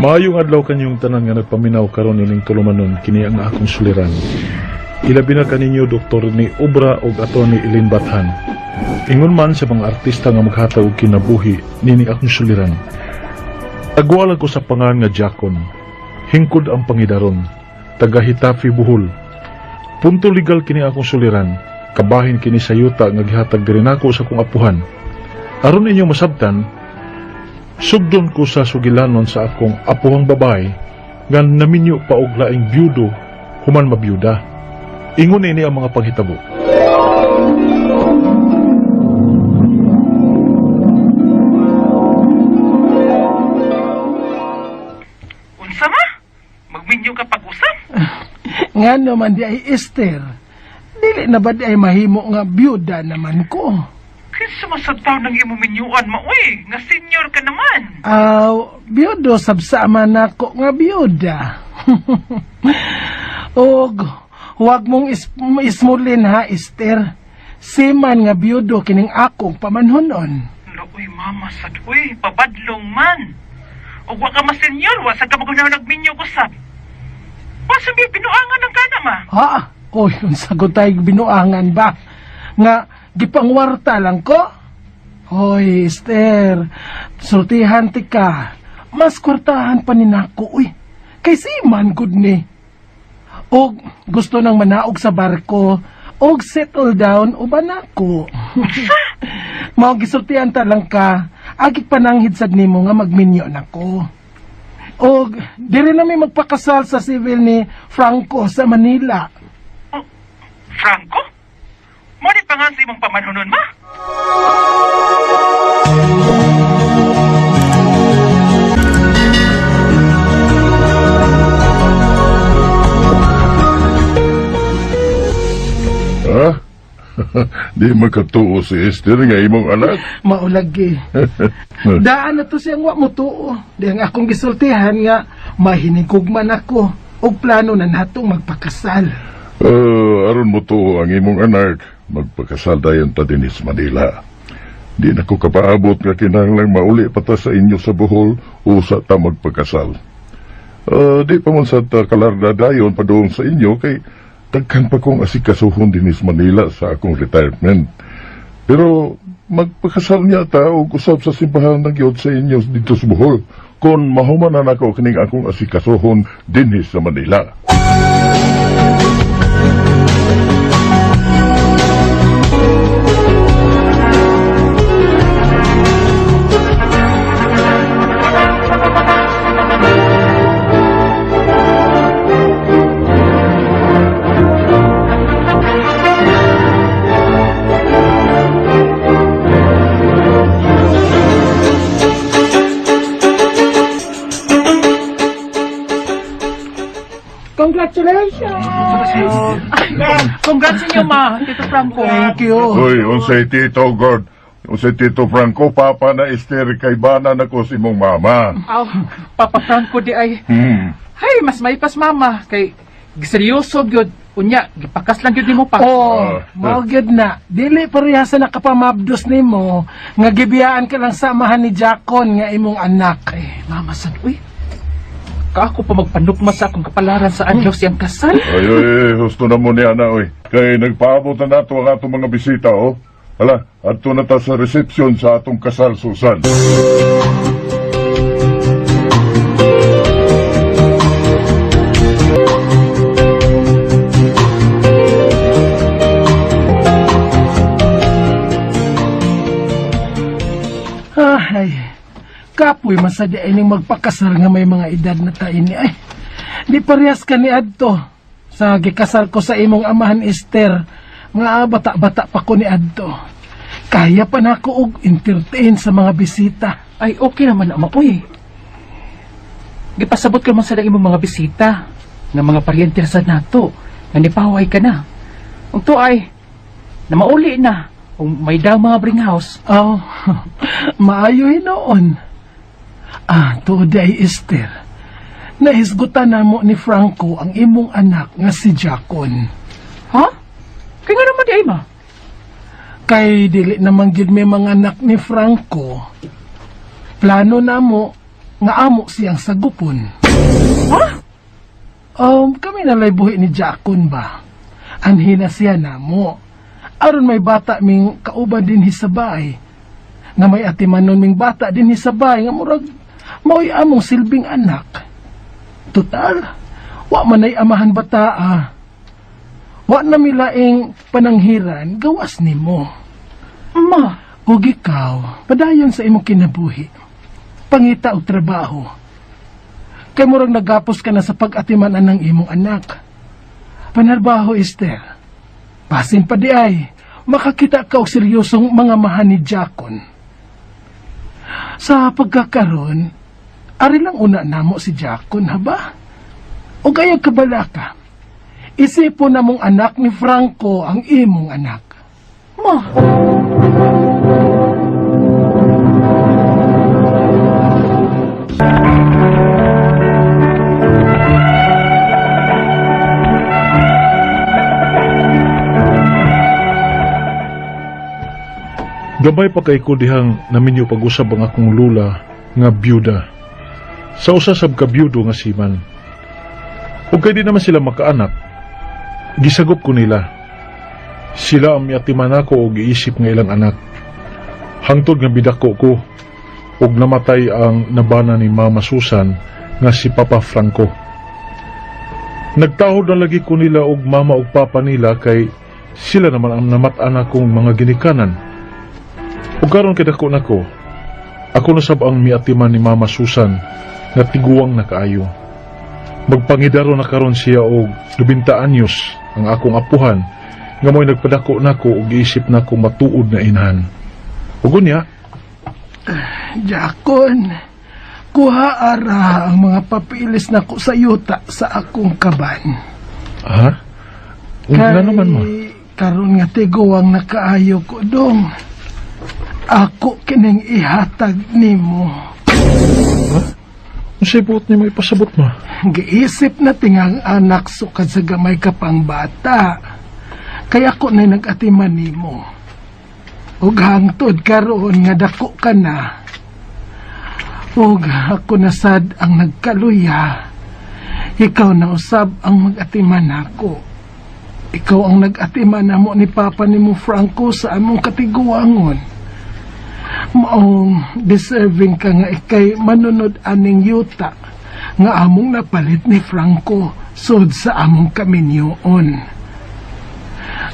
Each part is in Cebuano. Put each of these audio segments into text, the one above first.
Maayong adlaw kanyong tanan nga nagpaminaw karon ining tulumanon, kini ang akong suliran. Ilabi na kaninyo Doktor ni Obra og Attorney Eileen Bathan. Ingon man sa mga artista nga maghatag og kinabuhi nini akong suliran. Tagwala ko sa pangan nga Jakon. Hingkod ang pangidaron. Taga Hitafi, Bohol. Punto legal kini akong suliran. Kabahin kini sa yuta nga gihatag diri nako sa akong apuhan. Aron inyong masabtan, sugdon ko sa sugilanon sa akong apuhang babae nga naminyo pa og laing byudo human mabiyuda. Ingon ini ang mga panghitabo. Unsa ma? Magminyo ka pag-usap? Nga naman di ay Esther. Dili na ba di ay mahimo nga byuda naman ko? Kinsa masabtaw ng imo minyuan ma uy, nga senior ka naman. Aw, byudo sabsa man nako nga byuda. Og huwag mong ismulin ha, Esther. Siman nga byudo kining akong pamanhunon. Uy, mama sad uy, pabadlong man. Ug wa ka ma-senior, wa sa ka magunaw nagminyo ko sab. Wa sa mi binuangan ang kana ma. Ha? Oy, unsa gud tay binuangan ba? Nga gipangwarta lang ko? Hoy, Esther, sultihan ti ka. Mas kwartahan pa ni nako, uy. Kay si man gud ni. Og gusto nang manaog sa barko, og settle down uban nako. Mao gisultihan ta lang ka, agig pananghid sad nimo nga magminyo nako. Og diri na mi magpakasal sa civil ni Franco sa Manila. Oh, Franco? Mo ni pangan sa imong pamanhunon ma? Ha? Di makatuo si Esther nga imong anak. Maulagi. Daan na to siyang wa mo tuo. Di ang akong gisultihan nga mahinigog man ako og plano na natong magpakasal. Aron mo tuo ang imong anak, magpakasal dayon ta dinhi sa Manila. Di na ko kapaabot nga kinahanglang mauli pa ta sa inyo sa Bohol usa ta magpakasal. Di pa man sa ta kalarda dayon padung sa inyo kay daghan pa kong asikasuhon dinhi sa Manila sa akong retirement. Pero magpakasal niya ta og usab sa simbahan ng gyud sa inyo dito sa Bohol kon mahuman na nako kining akong asikasuhon dinhi sa Manila. Congratulations! Congrats inyo ma, Tito Franco. Thank you. Uy, unsay Tito God, unsay Tito Franco, papa na Esther kay bana na ko si imong mama. Aw, Papa Franco di ay. Hay, mas maipas mama kay seryoso gyud. Unya, gipakas lang gyud nimo pa. Oh, mao gyud na. Dili pareha sa nakapamabdos nimo nga gibiyaan ka lang samahan ni Jacon nga imong anak. Eh, mama sad uy. Kaako pa magpanukma sa akong kapalaran sa adlaw siyang kasal. Ay, ay, ay, husto na mo ni ana, oy. Kay nagpaabot na nato ang atong mga bisita, oh. Hala, adto na ta sa reception sa atong kasal, Susan. Ay, kapoy masadi ay ning magpakasal nga may mga edad na ta ini. Ay, di parehas ka ni Adto. Sa gikasal ko sa imong amahan Esther, nga bata-bata pa ko ni Adto. Kaya pa na ako og entertain sa mga bisita. Ay, okay naman na, ma, uy. Gipasabot ka man sa imong mga bisita, nga mga paryente sa nato, nga nipaway ka na. Ang to ay, na mauli na, kung may daw mga bring house. Oh, maayo hinoon. Ah, tuod ay Esther. Nahisgutan na mo ni Franco ang imong anak nga si Jacon. Ha? Kaya nga naman di ay, ma. Kay dili naman gid may mga anak ni Franco. Plano na mo nga amo siyang sagupon. Ha? Kami nalay buhi ni Jakon ba? Anhina siya namo. Aron may bata ming kauban din hisabay. Nga may atimanon ming bata din hisabay nga murag mao'y among silbing anak. Total, wa man ay amahan bata ah. Wa na milaing pananghiran gawas nimo. Ma, Ug ikaw, padayon sa imong kinabuhi. Pangita og trabaho. Kay murag nagapos ka na sa pag-atiman anang imong anak. Panarbaho, Esther. Basin pa di ay, makakita ka og seryosong mga mahan ni Jakon. Sa pagkakaron, ari lang una namo si Jakon, haba? O kaya kabala ka, isipon na mong anak ni Franco ang imong anak. Ma. Gamay pa kay ko dihang naminyo pag-usab ang akong lula nga byuda. Sa usa sab ka byudo nga siman. Ug kay di naman sila makaanak, gisagop ko nila. Sila ang miatiman ako og giisip nga ilang anak. Hangtod nga bidako ko ug namatay ang nabana ni Mama Susan nga si Papa Franco. Nagtahod na lagi ko nila og mama ug papa nila kay sila naman ang namat-an akong mga ginikanan. Ug karon kay dako nako, ako na sab ang miatiman ni Mama Susan nga tiguang na kaayo. Magpangidaro na karon siya og 90 anyos ang akong apuhan nga mo'y nagpadako nako ug giisip nako matuod na inahan. Ug unya, Jakon, kuha ara ang mga papilis nako sa yuta sa akong kaban. Ha? Nga naman ma. Karon nga tiguang nakaayo ko dong. Ako kining ihatag nimo. Unsay buot nimo ipasabot ma? Giisip na tingang anak sukad sa gamay ka pang bata. Kaya ako na nag-atiman nimo. Ug hangtod karon nga dako ka na. Ug ako na sad ang nagkaluya. Ikaw na usab ang mag-atiman nako. Ikaw ang nag-atiman namo ni Papa nimo Franco sa among katiguangon. Maong deserving ka nga ikay manunod aning yuta nga among napalit ni Franco sud sa among kaminyoon.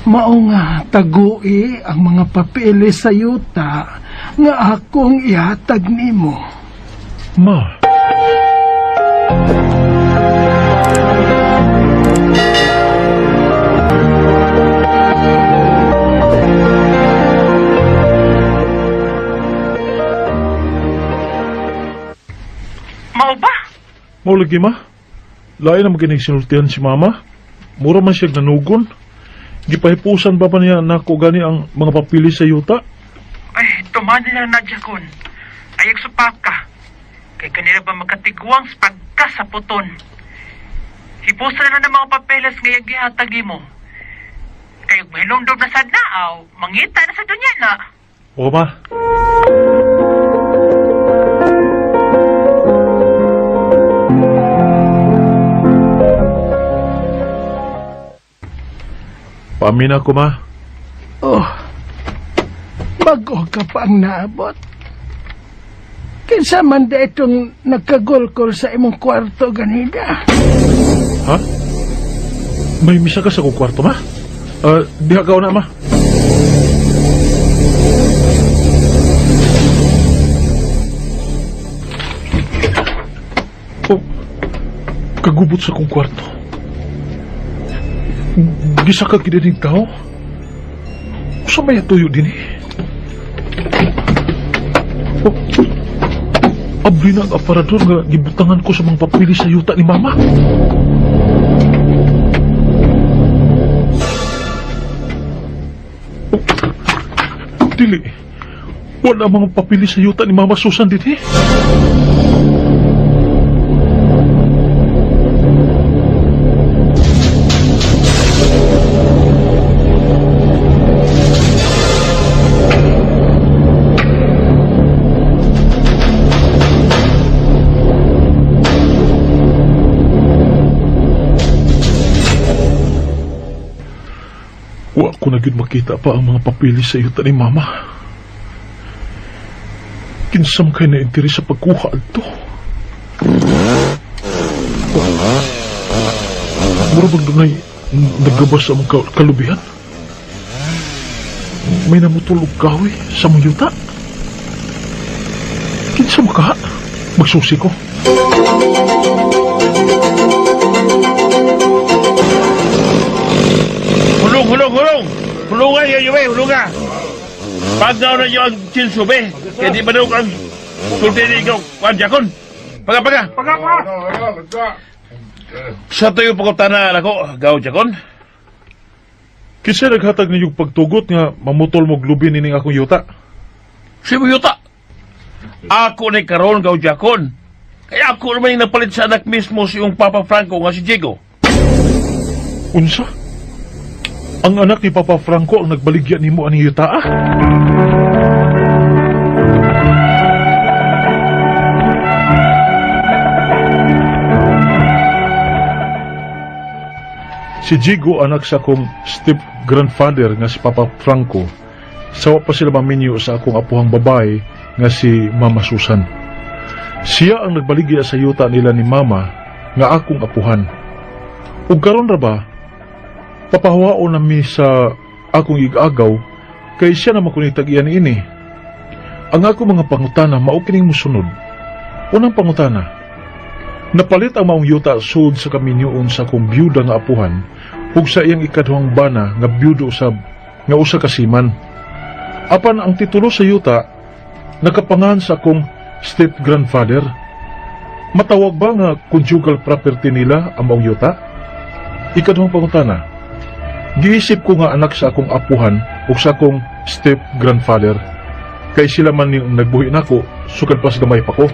Mao nga tagui ang mga papeles sa yuta nga akong ihatag nimo. Ma. Mao ba? Mao lagi ma. Lain na maginig sinultihan si mama. Mura man siya nanugon. Gipahipusan ba pa niya nako gani ang mga papili sa yuta? Ay, tuman nila na Jakon. Ayag supaka. Kay kanila ba magkatiguang sa pagka sa puton. Hipusan na ng mga papeles ngayag gihatag nimo. Kay ug mahilongdob na sad na aw, mangita na sa dunya na. O ma. Paamina ko ma. Oh, bago ka pa ang naabot. Kinsa man da itong nagkagulkol sa imong kwarto ganina? Ha? May misa ka sa kong kwarto ma? Ah, diha ka na ma. Oh, kagubot sa kong kwarto. Gisa ka kinining tao? Usa may tuyo din eh. Oh, abli na ang aparador nga gibutangan ko sa mga papili sa yuta ni mama. Dili. Wala mga papili sa yuta ni Mama Susan din eh. Wa ko na gyud makita pa ang mga papeles sa yuta ni Mama. Kinsa man kay na interes sa pagkuha adto? Mura bang dunay nagabas sa among kalubihan? May namutol og kahoy sa among yuta? Kinsa man kaha? Magsusi ko. Hulong, hulong, hulong! Hulungan yun, yun, hulunga! Pagdaw na yun ang chinso, be! Kaya di ba daw ang sulti ni ikaw, kwan, jakon! Paga, paga! Paga, paga! Sa tayo pagkutana ako, gaw, jakon? Kinsa naghatag ninyong pagtugot nga mamutol mo lubi nining akong yuta? Siya mo yuta! Ako ni karon, gaw, jakon! Kaya ako naman yung napalit sa anak mismo si yung Papa Franco nga si Diego. Unsa? Ang anak ni Papa Franco ang nagbaligya nimo aning yuta ah? Si Jigo, anak sa akong step-grandfather nga si Papa Franco, sawa pa sila maminyo sa akong apuhang babae nga si Mama Susan. Siya ang nagbaligya sa yuta nila ni Mama nga akong apuhan. Ug karon ra ba, papahuwaon na mi sa akong igagaw kay siya na makunitag iyan ini. Ang ako mga pangutana mao kining mosunod. Unang pangutana, napalit ang maong yuta sud sa kaminyoon sa akong byuda nga apuhan ug sa iyang ikaduhang bana nga byudo usab nga usa ka seaman. Apan ang titulo sa yuta nakapangan sa akong step-grandfather. Matawag ba nga conjugal property nila ang maong yuta? Ikaduhang pangutana, giisip ko nga anak sa akong apuhan ug sa akong step-grandfather. Kay sila man yung nagbuhi nako, sukad pas gamay pa ko.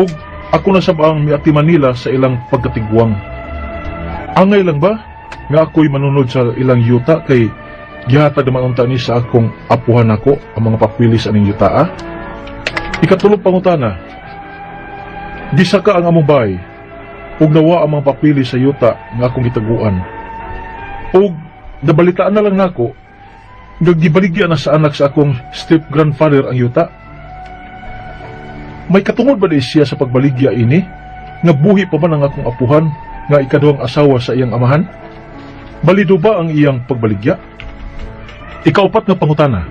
Ug ako na sab ang miatiman nila sa ilang pagkatigwang. Angay lang ba nga ako'y manunod sa ilang yuta kay gihatag naman unta ni sa akong apuhan nako ang mga papilis aning yuta ah? Ikatulong pangutana, gisaka ang among bahay ug nawa ang mga papilis sa yuta nga akong gitaguan. Ug nabalitaan na lang nako nga gibaligya na sa anak sa akong step-grandfather ang yuta. May katungod ba di siya sa pagbaligya ini? Nga buhi pa man ang akong apuhan nga ikaduhang asawa sa iyang amahan? Balido ba ang iyang pagbaligya? Ikaupat nga pangutana.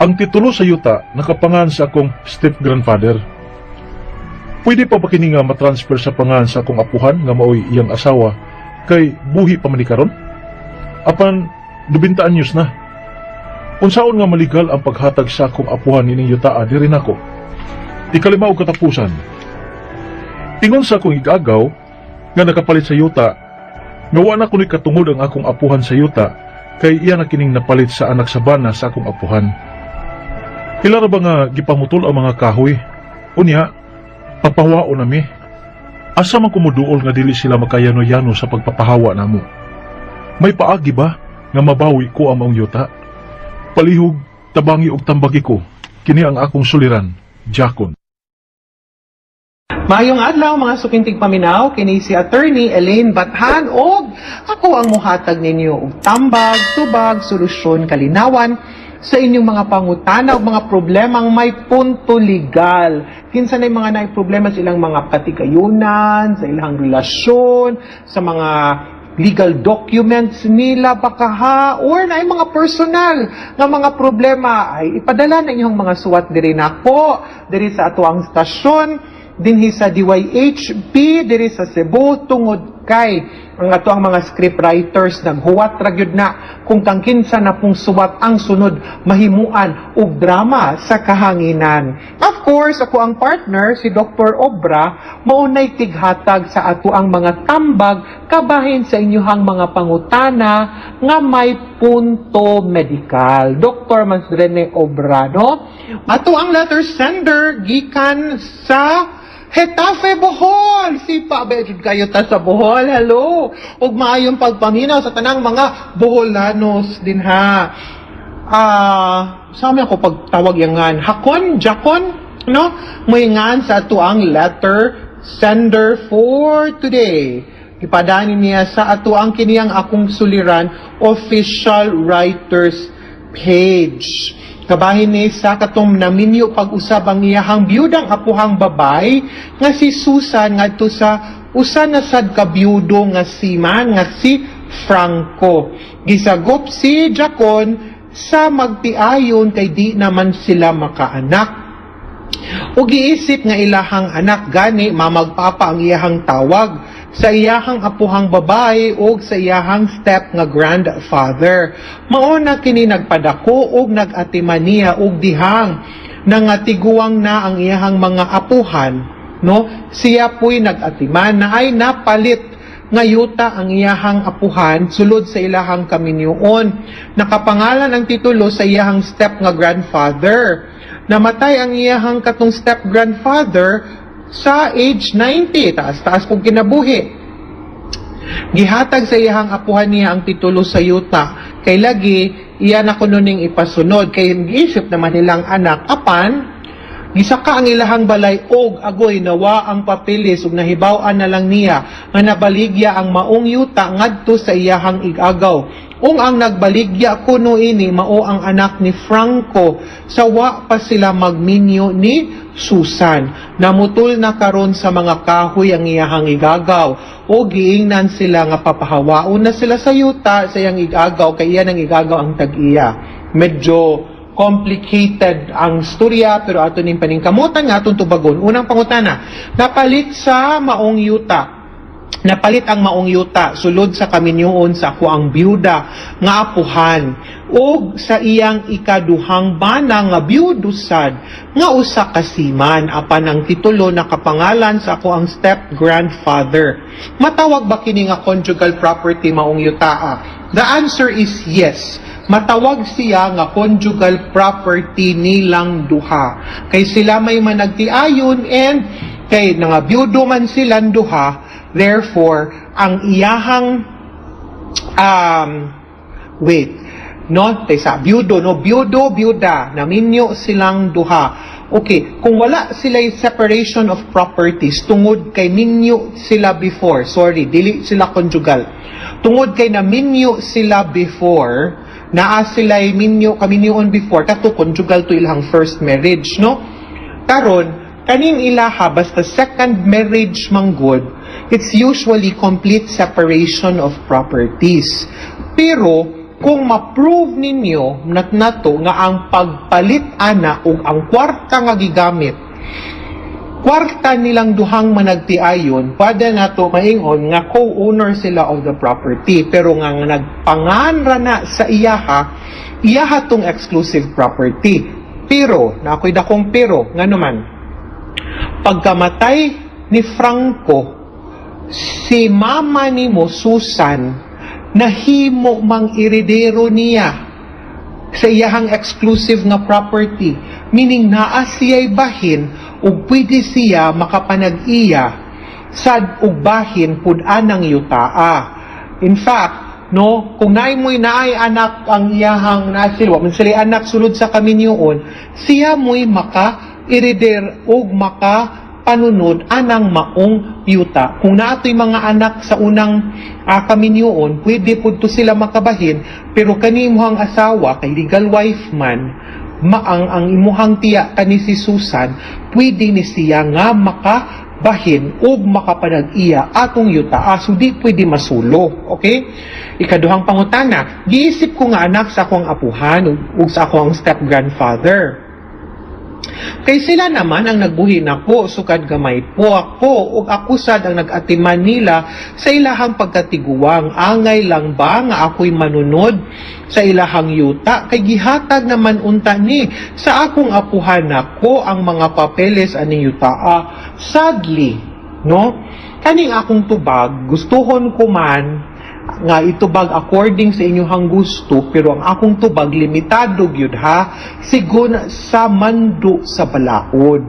Ang titulo sa yuta nakapangan sa akong step-grandfather. Pwede pa ba kini nga matransfer sa pangan sa akong apuhan nga maoy iyang asawa kay buhi pa man ni karon? Apan 90 anyos na. Unsaon nga maligal ang paghatag sa akong apuhan nining yutaa diri nako? Ikalima og katapusan. Ingon sa akong igagaw nga nakapalit sa yuta, nga wa na kuno'y katungod ang akong apuhan sa yuta kay iya na kining napalit sa anak sa bana sa akong apuhan. Ila ra ba nga gipamutol ang mga kahoy? Unya, papahawaon nami. Asa man kumuduol nga dili sila makayano-yano sa pagpapahawa namo? May paagi ba nga mabawi ko ang maong yuta? Palihog, tabangi og tambagi ko. Kini ang akong suliran, Jakon. Maayong adlaw, mga sukintig paminaw, kini si Attorney Elaine Bathan og ako ang muhatag ninyo og tambag, tubag, solusyon, kalinawan sa inyong mga pangutana o mga problemang may punto legal. Kinsa na mga naay problema sa ilang mga katigayunan, sa ilang relasyon, sa mga legal documents nila baka ha, or na mga personal nga mga problema, ay ipadala na inyong mga suwat diri nako, diri sa atuang stasyon dinhi sa DYHP diri sa Cebu, tungod kay ang ato ang mga script writers naghuwat ra gyud na kung kang kinsa na pong suwat ang sunod mahimuan og drama sa kahanginan. Of course, ako ang partner si Dr. Obra maunay tighatag sa ato ang mga tambag kabahin sa inyuhang mga pangutana nga may punto medikal. Dr. Mansrene Obra, no? Ato ang letter sender gikan sa Getafe, Bohol! Sipa, ba, jud kayo ta sa Bohol. Hello! Ug maayong pagpaminaw sa tanang mga Boholanos din ha. Sa amin ako pagtawag yangan. Hakon, Jakon, no? Muingan sa ato ang letter sender for today. Ipadani niya sa ato ang kiniyang Akong Suliran official writers page. Kabahin ni sa katong naminyo pag-usab ang iyahang biyudang apuhang babay nga si Susan ngadto sa usa na sad ka biyudo nga seaman nga si Franco. Gisagop si Jacon sa magtiayon kay di naman sila makaanak. Ug giisip nga ilahang anak, gani mamagpapa ang iyahang tawag sa iyahang apuhang babae ug sa iyahang step nga grandfather. Mao na kini nagpadako ug nag-atiman niya, ug dihang nangatiguang na ang iyahang mga apuhan, no, siya puy nag-atiman na ay napalit nga yuta ang iyahang apuhan sulod sa ilahang kaminyoon. Nakapangalan ang titulo sa iyahang step nga grandfather. Namatay ang iyahang katong step grandfather sa age 90, taas-taas kung kinabuhi. Gihatag sa iyahang apuhan niya ang titulo sa yuta kay lagi iya na kuno ning ipasunod kay giisip naman nilang anak, apan gisaka ang ilahang balay og agoy nawa ang papeles ug nahibaw-an na lang niya nga nabaligya ang maong yuta ngadto sa iyahang igagaw. Ung ang nagbaligya kuno ini mao ang anak ni Franco sa wa pa sila magminyo ni Susan. Namutol na karon sa mga kahoy ang iyahang igagaw o giingnan sila nga papahawaon na sila sa yuta sa iyang igagaw kay iyan ang igagaw ang tag-iya. Medyo complicated ang storya, pero ato ning paningkamutan nga atong tubagon. Unang pangutana, napalit sa maong yuta. Napalit ang maong yuta sulod sa kaminyoon sa ako ang byuda nga apuhan ug sa iyang ikaduhang bana nga byudo sad nga usa ka seaman, apan ang titulo nakapangalan sa ako ang step grandfather. Matawag ba kini nga conjugal property maong yutaa? The answer is yes. Matawag siya nga conjugal property nilang duha kay sila may managtiayon and kay nga byudo man silang duha. Therefore, ang iyahang wait, no, sa byudo, no, byudo, byuda, naminyo silang duha. Okay, kung wala sila separation of properties tungod kay minyo sila before, sorry, dili sila conjugal. Tungod kay naminyo sila before, naa sila minyo kaminyoon before, kato conjugal to ilang first marriage, no? Karon, kaning ilaha basta second marriage manggod, it's usually complete separation of properties. Pero kung ma-prove ninyo nat nato nga ang pagpalit ana ug ang kwarta nga gigamit, kwarta nilang duhang managtiayon, pwede nato maingon nga co-owner sila of the property. Pero nga nagpanganra na sa iyaha, iyaha tong exclusive property. Pero, na ako'y dakong pero, nga naman, pagkamatay ni Franco, si mama nimo Susan, nahimo mang eredero niya sa iyahang exclusive nga property, meaning naa siya'y bahin ug pwede siya makapanag-iya sad og bahin pud-an ang yutaa. In fact, no, kung naay mo'y naay anak ang iyahang nasil, wa man sila anak sulod sa kaminyoon, siya mo'y maka ereder og maka panunod anang maong yuta. Kung naatoy mga anak sa unang kaminyoon, pwede pud to sila makabahin, pero kani imuhang asawa, kay legal wife man, maang ang imuhang tiya kani si Susan, pwede ni siya nga makabahin ug makapanag-iya atong yuta. So di pwede masulo. Okay? Ikaduhang pangutana, giisip ko nga anak sa akong apuhan ug sa akong step grandfather. Kay sila naman ang nagbuhi nako sukad gamay po ako ug ako sad ang nag-atiman nila sa ilahang pagkatiguang. Angay lang ba nga ako'y manunod sa ilahang yuta kay gihatag naman unta ni sa akong apuhan nako ang mga papeles aning yutaa? Sadly, no, kaning akong tubag, gustuhon ko man nga itubag according sa inyong gusto, pero ang akong tubag limitado gyud ha, sigon sa mando sa balaod.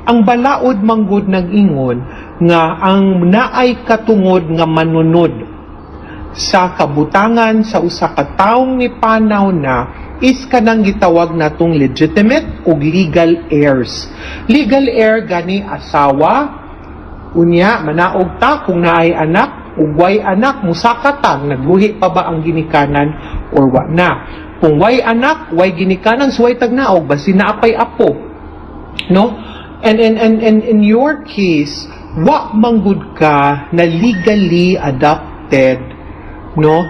Ang balaod manggod nag-ingon nga ang naay katungod nga manunod sa kabutangan sa usa ka taong nipanaw na is kanang gitawag natong legitimate ug legal heirs. Legal heir gani asawa, unya manaog ta kung naay anak. Ug way anak, musaka ta, nagbuhi pa ba ang ginikanan or wa na. Kung way anak, way ginikanan, so way tagnaog, basin naa pay apo, no? And in your case, wa manggud ka na legally adopted, no?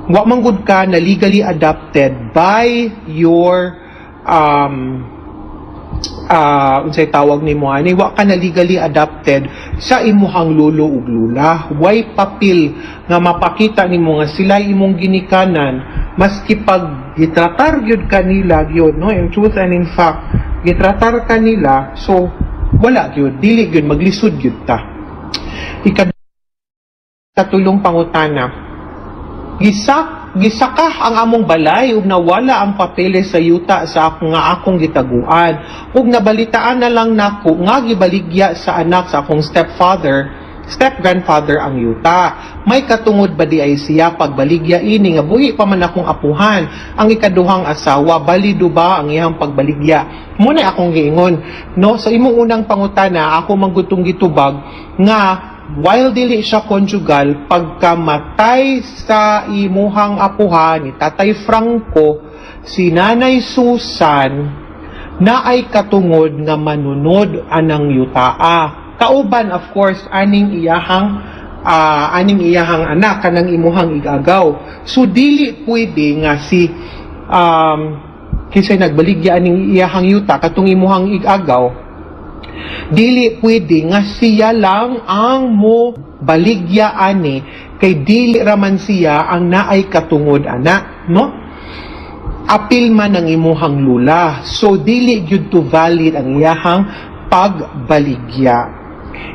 Wa manggud ka na legally adopted by your unsay tawag nimo ani, wa ka na legally adopted sa imuhang lolo ug lola. Way papel nga mapakita nimo nga sila imong ginikanan, maski pag gitratar gyud kanila gyud, no, in truth and in fact gitratar kanila, so wala gyud, dili gyud, maglisod gyud ta. Ikatulong pangutana: Gisakah ang among balay ug nawala ang papeles sa yuta sa ako nga akong gitaguan, ug nabalitaan na lang nako nga gibaligya sa anak sa akong stepfather, step grandfather ang yuta. May katungod ba diay siya pagbaligya ini nga buhi pa man akong apuhan, ang ikaduhang asawa? Balido ba ang iyang pagbaligya? Muna akong giingon, no, sa imong unang pangutana, ako man gud tong gitubag nga while dili siya conjugal, pagkamatay sa imuhang apuhan ni Tatay Franco, si Nanay Susan na ay katungod nga manunod anang yutaa. Kauban, of course, aning iyahang anak, kanang imuhang igagaw. So dili pwede nga si kinsay nagbaligya aning iyahang yuta, katong imuhang igagaw, dili pwede nga siya lang ang mo baligya ani kay dili raman siya ang naay katungod ana, no? Apil man ang imuhang lula, so dili gyud to valid ang iyahang pagbaligya.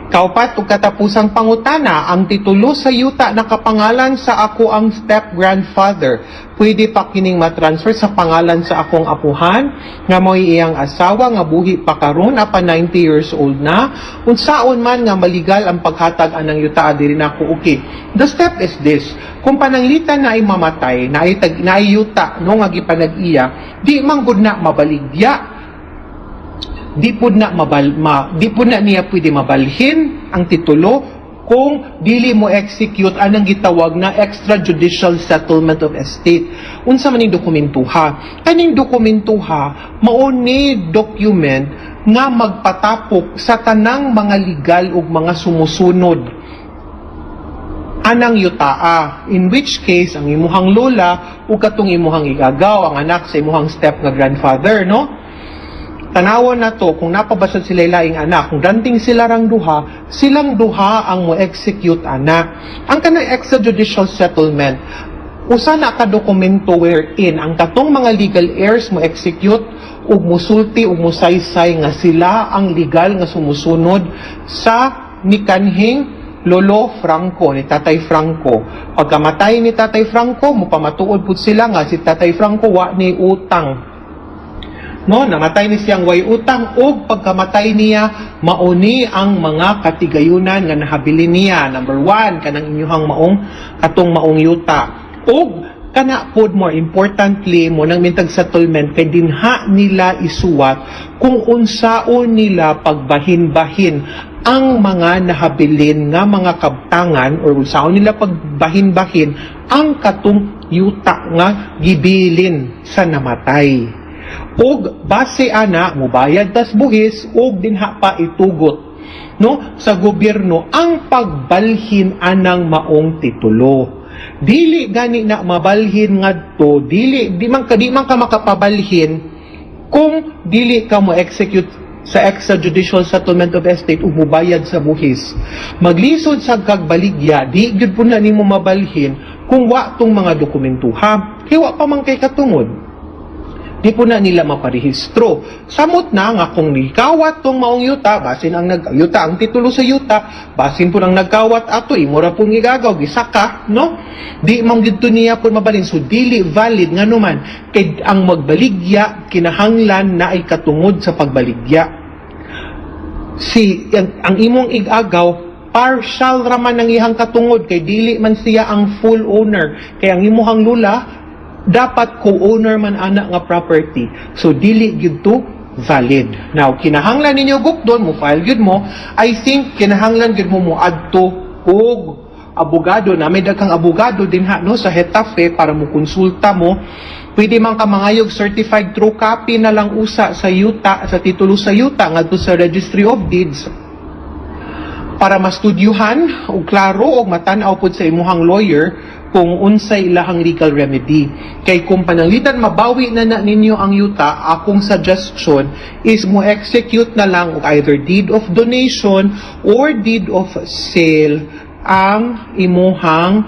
Kaupat ug katapusang pangutana: ang titulo sa yuta nakapangalan sa ako ang step-grandfather. Pwede pa kining matransfer sa pangalan sa akong apuhan nga mo'y iyang asawa nga buhi pa karon apan 90 years old na? Unsaon man nga maligal ang paghatag anang yuta diri nako? Okay. The step is this. Kung pananglitan na ay mamatay, na ay, tag, na ay yuta, no, nga gipanag-iya, di man gud na mabaligya, di pud na niya pwede mabalhin ang titulo kung dili mo execute anang gitawag na extrajudicial settlement of estate. Unsa man ning dokumentuha? Kaning dokumentuha mao ni document nga magpatapok sa tanang mga legal ug mga sumusunod anang yutaa, in which case ang imuhang lola ug katong imuhang igagaw, ang anak sa imuhang step nga grandfather, no? Tanawon na to kung napabasad sila laing anak. Kung danting sila rang duha, silang duha ang mo execute ana. Ang kanang extrajudicial settlement, usa na ka dokumento wherein ang katong mga legal heirs mo execute ug musulti ug musaysay nga sila ang legal nga sumusunod sa nikanhing Lolo Franco, ni Tatay Franco. Pagkamatay ni Tatay Franco, mupamatuod pud sila nga si Tatay Franco wa ni utang, no? Namatay ni siyang way utang ug pagkamatay niya, mauni ang mga katigayunan nga nahabilin niya. Number 1, kanang inyuhang maong katong maong yuta. Ug kana pod, more importantly, mo nang mintag settlement kay dinha nila isuwat kung unsaon nila pagbahin-bahin ang mga nahabilin nga mga kabtangan or unsaon nila pagbahin-bahin ang katong yuta nga gibilin sa namatay. Ug base ana, mubayad tas buhis ug dinha pa itugot, no, sa gobyerno ang pagbalhin anang maong titulo. Dili gani na mabalhin ngadto, dili di man ka makapabalhin kung dili ka mo execute sa extrajudicial settlement of estate ug mubayad sa buhis. Maglisod sa kagbaligya, di gyud po na nimo mabalhin kung wa tong mga dokumentuha. Kay wa pa man kay katungod, di po na nila maparehistro. Samot na nga kung nikawat tong maong yuta, basin ang nag yuta, ang titulo sa yuta, basin po nang nagkawat ato, imo ra pong igagaw, gisaka, no? Di man gid niya po mabalin. So dili valid, ngano man kay ang magbaligya kinahanglan na ay katungod sa pagbaligya. Si ang imong igagaw, partial raman ang iyang katungod kay dili man siya ang full owner, kay ang imuhang lula dapat co-owner man ana nga property. So dili gyud to valid. Now, kinahanglan ninyo gukdon mo file gyud mo. I think kinahanglan gyud mo mo adto og abogado na may daghang abogado dinha no sa Getafe para mo konsulta mo. Pwede man ka mangayog certified true copy na lang usa sa yuta, sa titulo sa yuta ngadto sa Registry of Deeds para mastudyuhan og klaro og matan-aw pud sa imuhang lawyer kung unsay ilahang legal remedy. Kay kung pananglitan mabawi na na ninyo ang yuta, akong suggestion is mo execute na lang og either deed of donation or deed of sale ang imuhang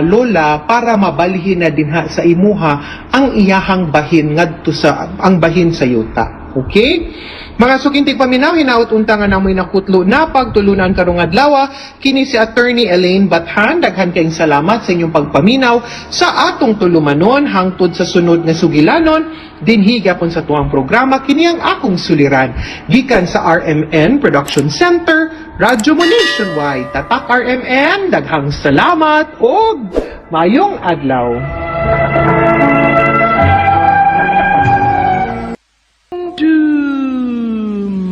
lola para mabalhin na dinha sa imuha ang iyahang bahin ngadto sa ang bahin sa yuta. Okay? Mga suking tigpaminaw, hinaot unta nga namoy nakutlo na pagtulunan karong adlaw. Kini si Attorney Elaine Bathan. Daghan kayong salamat sa inyong pagpaminaw sa atong tulumanon hangtod sa sunod nga sugilanon dinhi gyapon sa tuang programa, kini ang akong suliran. Gikan sa RMN Production Center, Radyo Mo Nationwide. Tatak RMN, daghang salamat og mayong adlaw.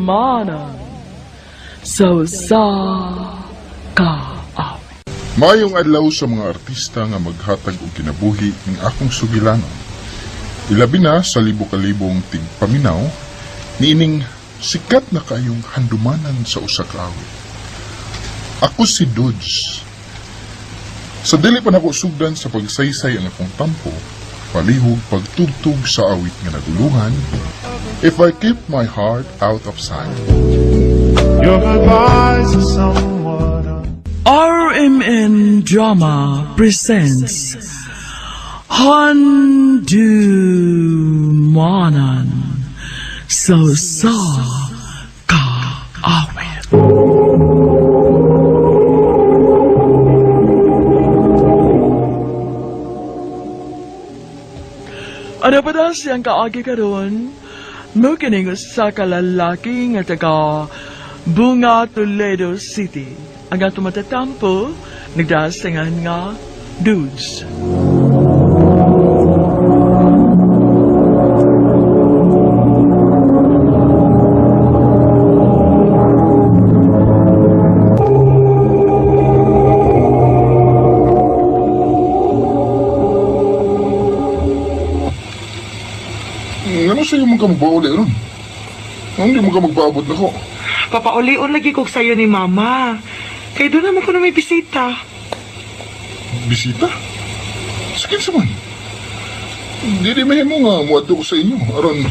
Mana so sa ka awit. Maayong adlaw sa mga artista nga maghatag og kinabuhi ning akong sugilanon. Ilabi na sa libo-kalibong tigpaminaw niining sikat na kayong handumanan sa usa ka awit. Ako si Dudes. Sa dili pa nako sugdan sa pagsaysay ang akong tampo, palihog pagtugtog sa awit nga naguluhan, If I Keep My Heart Out of Sight. Your goodbyes are somewhat RMN Drama presents Handumanan sa sa ka awit. Ano pa daw siyang kaagi karon? Mukining usa ka lalaki nga taga Bunga, Toledo City. Ang ato matatampo, nagdasingan nga dudes. Ano sa'yo mo ka magpauli ron? Hindi mo ka magpaabot na ko. Papaulion lagi kog sayo ni Mama. Kay doon naman ko na may bisita. Bisita? Sa kinsa man? Di di mahimo nga muadto ko sa inyo. Aron,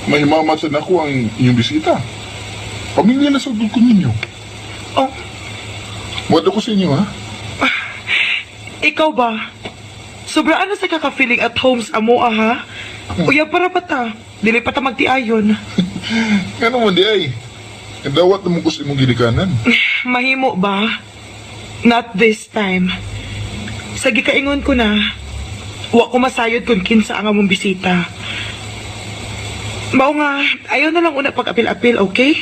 mahimamat sa nako ang inyong bisita. Pamilya na sa ko ninyo. Oh, Muadto ko sa inyo, ha? ikaw ba? Sobra ano sa kaka-feeling at home sa amoa, ha? Uya para pa ta. Dili pa ta magtiayon. Nga naman di ay. Dawat naman ko sa imong gilikanan. Mahimo ba? Not this time. Sa gikaingon ko na, wa ko masayod kung kinsa ang among bisita. Mao nga, ayaw na lang una pag-apil-apil, okay?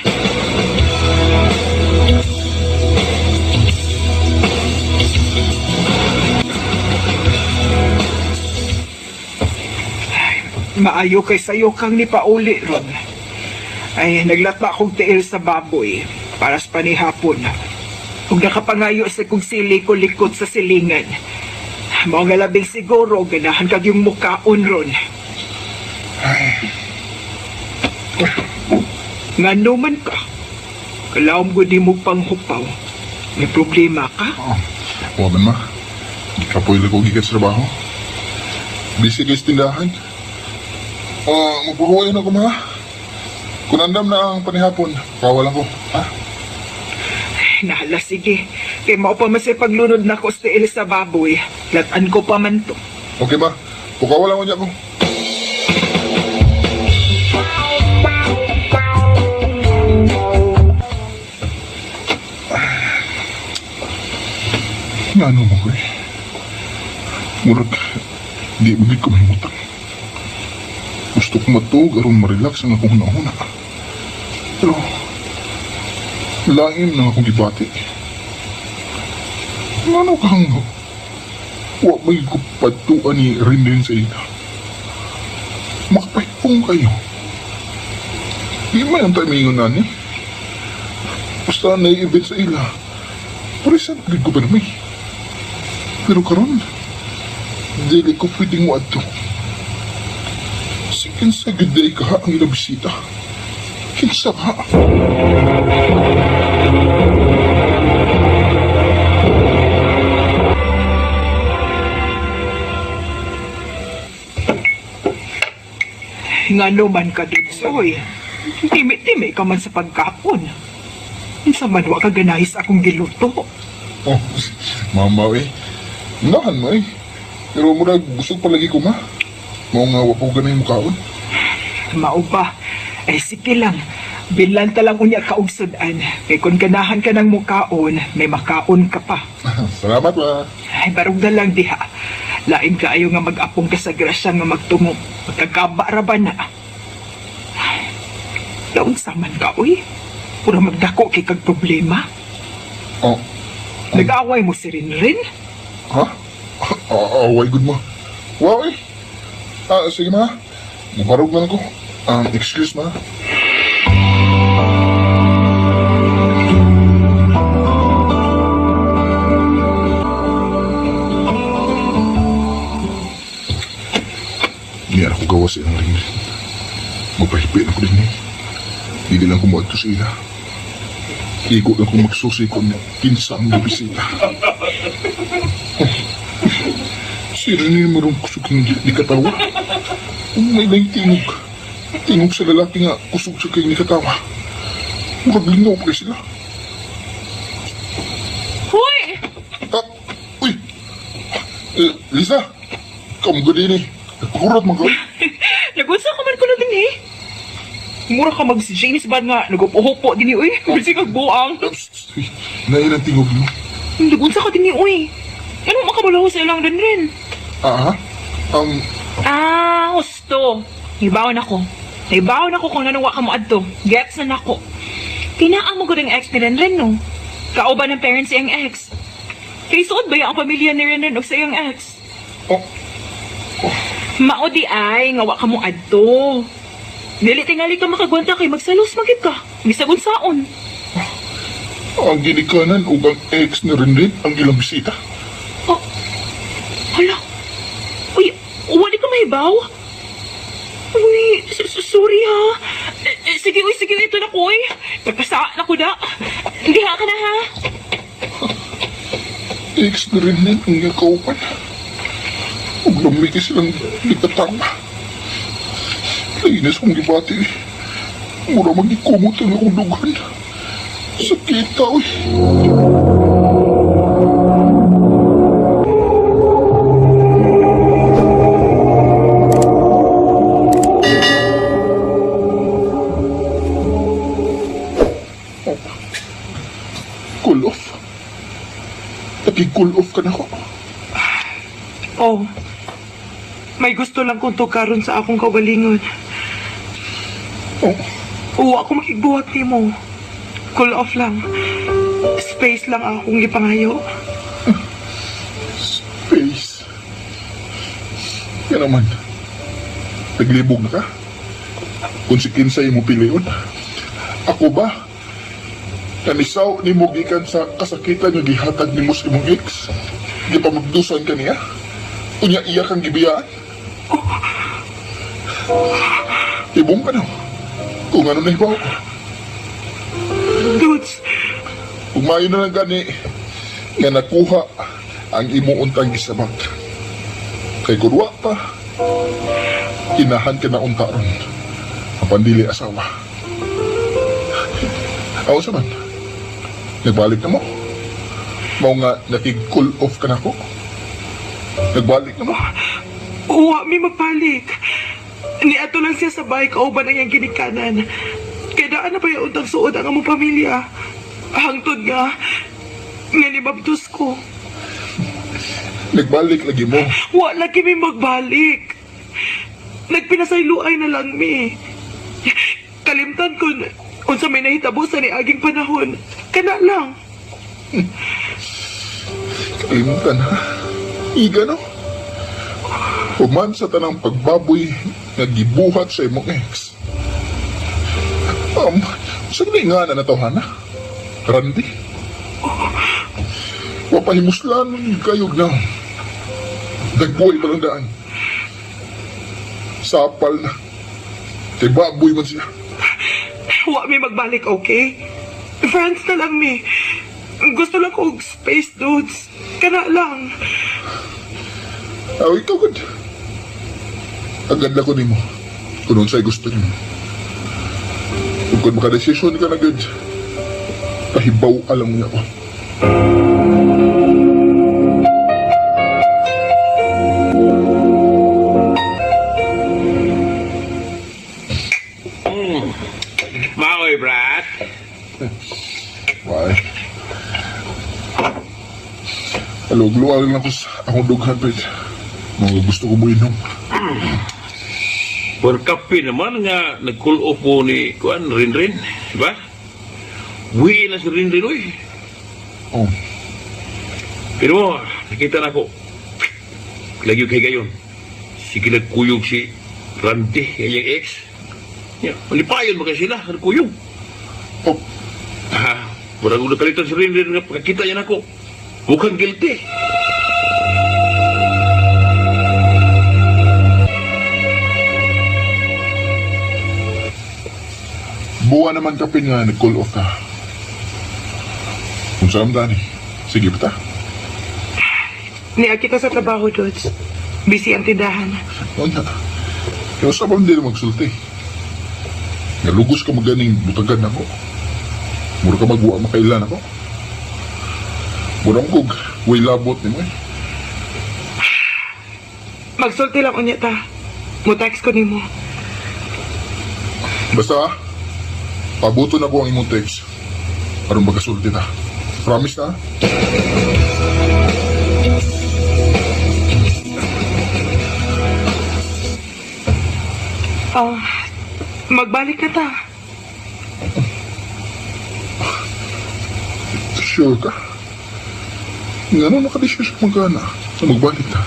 Maayo kay sayo kang nipauli ron. Ay, naglata akong tiil sa baboy para sa panihapon. Ug nakapangayo sa kong sili ko likod sa silingan. Mao nga labing siguro ganahan kag yung mukaon ron. Ngano man ka? Kalawom gud nimo panghupaw. May problema ka? Oh, wa man ma. Gikapoy lang ko gikan sa trabaho. Busy kay sa tindahan. Ah, magpahuway na ko ma. Kung andam na ang panihapon, kawalan ko. Ha? Nahala, sige. Kay mao pa man sa paglunod nako sa tiil sa baboy. Latan ko pa man to. Okay ba? Pukawalan ko niya ko. Nga ano mo ko eh. Murag, di magid ko mahimutang. Gusto ko matug aron ma-relax ang akong hunahuna. Pero, lain na akong gibati. Ngano kang wa may kupatuan ni Rinrin sa ila. Makapahipong kayo. Di man ang tayo mingon nani. Basta nai-event sa ila. Present gid ko pa naman eh. Pero karon, dili ko pwedeng moadto. Si kinsa gid day ka ang ilang bisita. Kinsa ka? Ngano man ka dun, Soy. Timi-timi ka man sa pagkaon. Unsa man wa ka ganahi sa akong giluto. Oh, mama eh. Nahan mo eh. Pero murag busog palagi ko ma. Mao nga wa po ganay mukaon. Mao ba? Eh sige lang. Bilan ta lang unya ka og sudan. Kay kun ganahan ka ng mukaon, may makaon ka pa. Salamat ma. Ay barog na lang diha. Lain kaayo nga mag-apong ka sa grasya nga magtungo. Magkagaba ra ba na? Laon sa man ka, uy. Pura magdako kay kag problema. Oh, Nag-away mo si Rinrin? ha? Ah, away good ma. Wow eh. Ah, sige ma. Mubarog na lang ko. Excuse ma. Niya ako gawa sa ilang ring. Magpahipi na ko din eh. Dili lang ko moadto sa ila. Igo lang kong magsusi kung kinsa ang bisita. Si Rene marong kusog ng di katawa. Kung may lang tingog. Tingog sa lalaki nga kusog sa kay ni katawa. Makaglinaw pa sila. Hoy! Ah, uy! Eh, Lisa! Kamu din eh. Nagkurat man ka. Nagunsa ka man kuno din eh. Mura ka mag si James Bond nga, nagupuhupo din uy. Bisig kag buang. Uy, nailang tingog mo. Nagunsa ka din uy. Ano makabalaho sa ilang Rinrin? Ah, ha? Ah, husto. Nibawon ako. Nibawon ako kung nanuwa ka mo adto. Gets na nako. Tinaa mo ko ring ex ni Renren, no? Kauban ng parents siyang ex. Kay suod ba yung ang pamilya ni Renren og sa iyang ex? Oh, Mao di ay, nga wa ka mo adto. Dili tingali ka makagwanta kay magsalos magid ka. Bisag unsaon. ang ginikanan ug ang ex ni Rinrin ang ilang bisita. Oh. Hala. Uy, wala ka mahibaw? Uy, sorry ha. Eh, eh, sige, uy, sige, ito na ko, uy. Pagkasaan ako da. Diha ka na ha. Ex ni Rinrin ang iyang kauban. Ug lumiki silang nagkatawa. Nainis kong gibati. Mura magikumot ang akong dughan. Sakita, uy. Oh. Cool off. Naki-cool off ka na ko. Oh. May gusto lang kong tukaron sa akong kaugalingon. Oh, Oo, ako makigbuhat nimo. Cool off lang. Space lang akong gipangayo. Space. Yan naman. Naglibog na ka? Kung si Kinsay mo pilion. Ako ba? Kanisaw ni mo gikan sa kasakitan nga gihatag ni mo sa imong ex? Gipamagdusan ka niya? Unya iya kang gibiyaan? Ibong ka na. Kung ano na ibaw ko. Dudes, Umayo na lang gani nga nakuha ang imo untang gisabak. Kay kurwa pa, inahan ka na unta ron. Apan dili asawa. Aw sa man, nagbalik na mo. Mao nga nakig-cool off ka na ko. Nagbalik na mo. uwa mi mapalik. Niato lang siya sa bike kauban ang iyang ginikanan. Kaya daan na ba yung untang suod ang among pamilya? Hangtod nga, nga nibabtos ko. Nagbalik lagi mo. Wa lagi mi magbalik. Nagpinasayloay na lang mi. Kalimtan ko unsa may nahitabo sa niaging panahon. Kana lang. Kalimutan ha. Iga no? Human sa tanang pagbaboy nga gibuhat sa imong ex. Sa um, nga na natohan na? Randy? Mapahimuslan kayo na. Nagbuhay pa lang daan. Sapal na. Kay baboy man siya. Wa mi magbalik, okay? Friends na lang mi. Gusto lang ko og space, dudes. Kana lang. Aw, ikaw gud. Agad na ko nimo. Kung unsay gusto nimo. Ug kung makadesisyon ka na gud, pahibaw alam niya ko. Maoy, Brad. Why? Alog-luwag lang ko sa akong dughan, Pet. Mga gusto ko mo inom. Buwan kape naman nga nag-cool off mo ni Kuan Rinrin, di ba? Buhi na si Rinrin, uy. Oh, Pero nakita na ako. Lagi kay gayon. Sige nagkuyog si Randy, yung ex. Ya, malipayon ba kayo sila, nagkuyog. oh, Ah, murag ko nakalitan si Rinrin nga pagkakita yan ako. Mukhang guilty. Buwa naman kape nga nag-call off ka. Kung saan dani, sige pa ta. Niya kita sa trabaho, dudes. Busy ang tindahan. O nga. Kaya sa hindi na magsulti. Nalugos ka maganing butagan ako. Mura ka magwa makailan ako. Murang kog, way labot ni mo eh. Magsulti lang unya ta. Mo-text ko nimo. Basta, pabuto na ko ang imong text. Aron magkasulti ta. Promise na? Ah, magbalik na ta. Sure ka? Nga nung nakadesisyon mo ka na, na magbalik ta.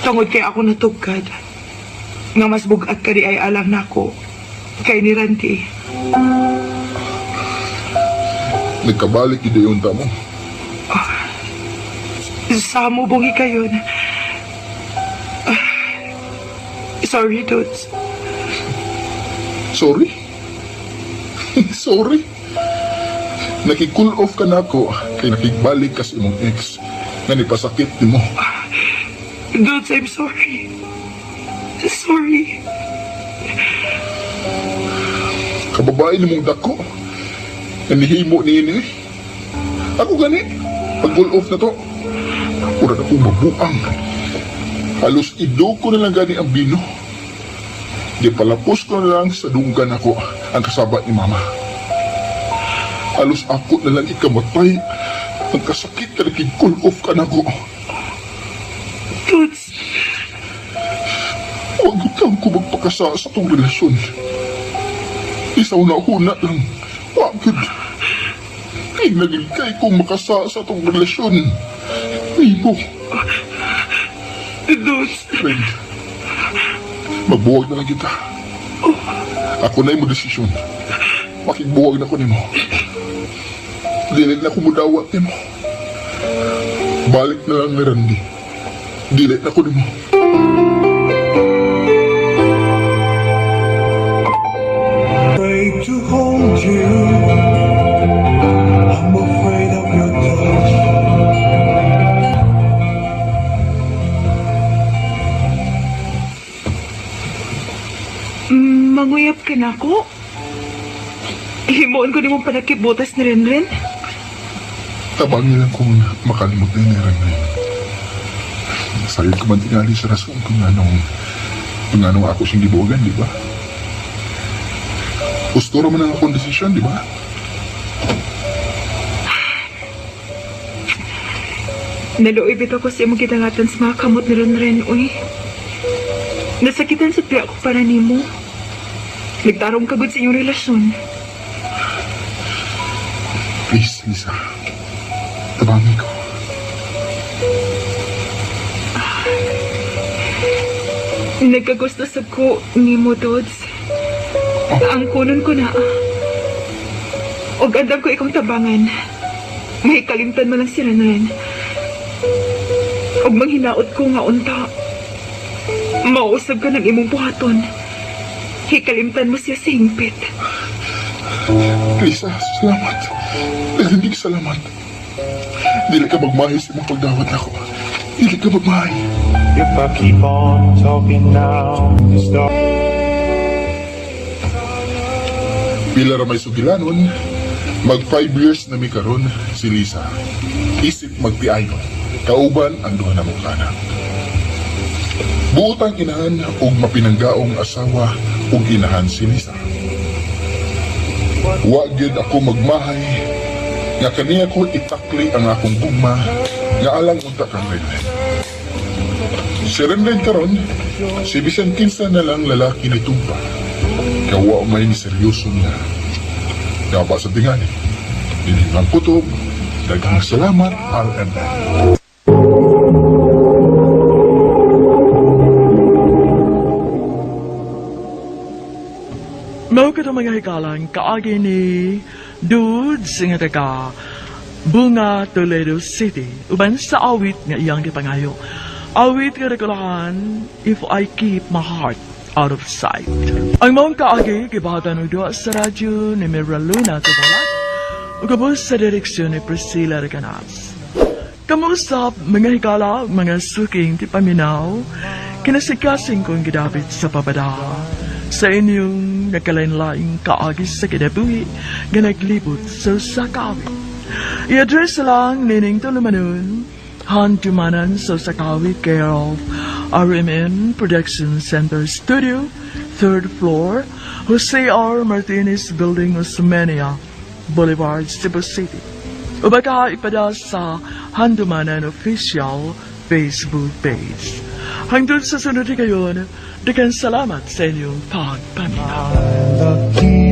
Tungod kay ako natugkad. Nga mas bugat ka di ay alam nako. Kay ni Randy. Nagkabalik yun yung tamo. Sa mo bungi kayon. Ah, sorry, dudes. Sorry? Sorry? Nakikul off ka na ako kay nakigbalik ka sa imong ex nga nipasakit nimo. Dudes, I'm sorry. Sorry. Kababae nimong dako. Nga nihimo niini. eh. Ako gani, pag cool off na to, murag akong mabuang. Halos ido ko na lang gani ang bino. Di palapos ko na lang sa dunggan ako ang kasaba ni mama. Halos ako na lang ikamatay. Ang kasakit ka nakig-cool off ka na ko. Dudes, Huwag kang ko magpakasa sa tong relasyon. Isaw na huna lang. Wagod. Kay naging kay kong makasa sa tong relasyon. Ibo, dudes. friend. Magbuwag na lang kita. Ako na yung desisyon. Makigbuwag na ko nimo. Dili na ko mudawat nimo. Balik na lang ni Randy. Dili na ko nimo. Afraid to hold you. I'm afraid of your touch. Manguyab ka na ako. Himuon ko ni mong panakibutas ni Renren. Tabangin lang kung makalimot na yung Randy. Sayod ko man tingali sa rason kung anong ako siyang gibuwagan, di ba? Gusto raman ang akong desisyon, di ba? Naluoy bitaw ko sa imong gidangatan sa mga kamot ni Renren, uy. Nasakitan sa tiya ko para nimo. Nagtarong kagod sa inyong relasyon. Please, Lisa. Tabangin ko. Nagkagusto sa ko nimo, Dods. Ang kunon ko na. Og andam ko ikong tabangan. May kalimtan man lang si Renren. Ug manghinaot ko nga unta. Mausab ka ng imong buhaton. Hikalimtan mo siya sa hingpit. Lisa, salamat. Hindi salamat. Dili ka magmahay sa imong pagdawat nako. Dili ka magmahay. If I keep on talking now, the stars. Pila ra may sugilanon, mag 5 years na mi karon si Lisa. Isip magpiayon, kauban ang duha na mong anak. Buotang inahan og mapinanggaong asawa ug inahan si Lisa. Wa gyud ako magmahay nga kaniya ko itakli ang akong gugma nga alang unta kang Renren. Si Renren karon, si bisan kinsa na lang lalaki ni Tumpa. Kawa may ni seryoso niya. Dapat sa tingali. Dinhi lang kutob. Daghang salamat, RMN. Mao kadto, mga hikalang, kaagi ni Dudes nga taga Bunga, Toledo City, uban sa awit nga iyang gipangayo. Awit nga rekolahan, "If I Keep My Heart Out of Sight." Ang maong kaagi gibahatan og duha sa radyo ni Mira Luna Tubalat ug ubos sa direksyon ni Priscilla Recanas. Kamusta, mga higala, mga suking tipaminaw, kinasikasing kong gidapit sa babada sa inyong nagkalain-laing kaagi sa kinabuhi nga naglibot sa usa ka awit. I-address lang nining tulumanon, Handumanan sa usa ka awit, care of RMN Production Center Studio, third floor, Jose R. Martinez Building, Osmeña Boulevard, Cebu City. O baka ipada sa Handumanan Official Facebook page. Hangtod sa sunod kayon, daghang salamat sa inyong pagpaminaw. The key.